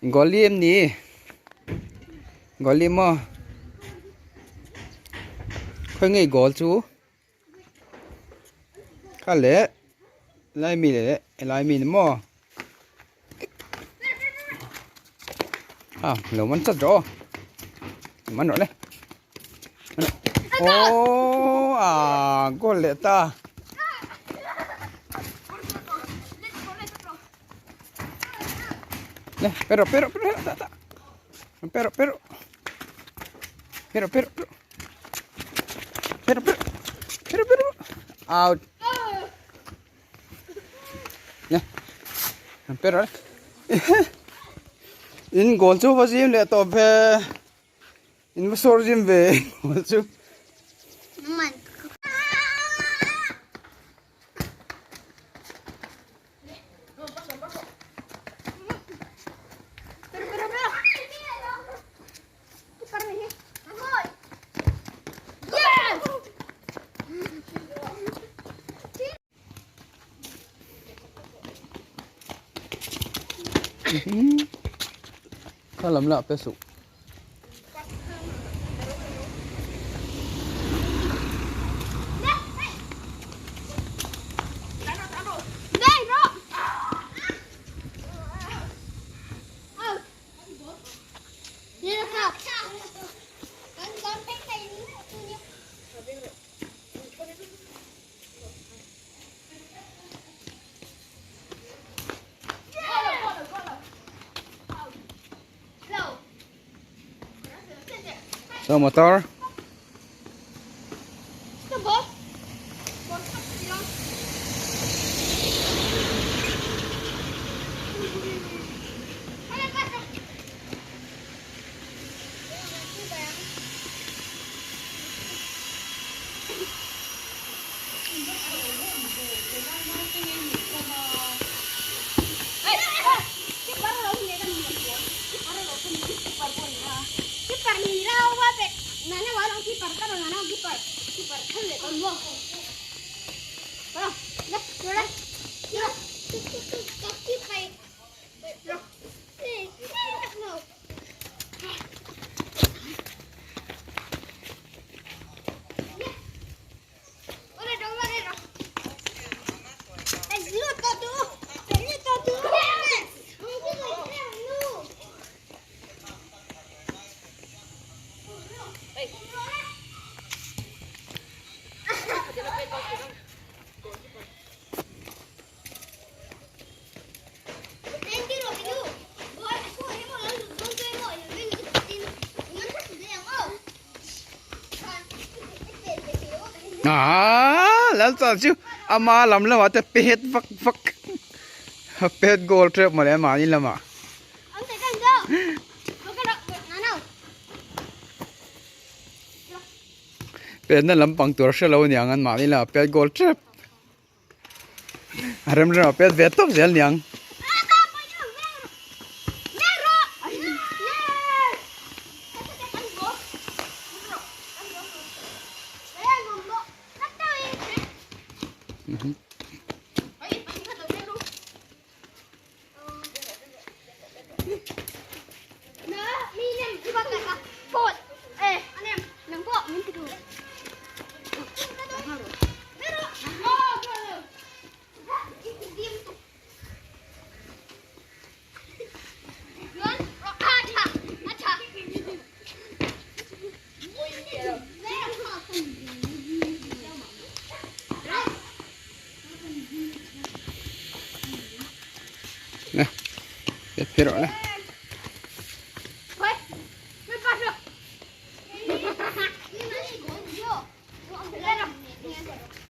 Goalie em ni? Goalie maw? Khawi nge goal chu? Kha leh lai mi leh helai mi ni maw? À lo man chat rawh aw man rawh le oh à goal leh ta. Le pero pero pero ta ta pero pero pero pero pero pero pero pero out. Le pero in goal chu va zim leh tawh ve in va sawr zim ve goal chu. Kha lam lah pe suh. So motor. Ah, lal chal chu ama lam lamah te pet vak vak pet goal tep mawle mahni lamah. Petna lampang tur hre lo aniang an mahni lamah pet goal tep. A rem rem a pet ve tawp zel niang. Nè, phê rồi nè.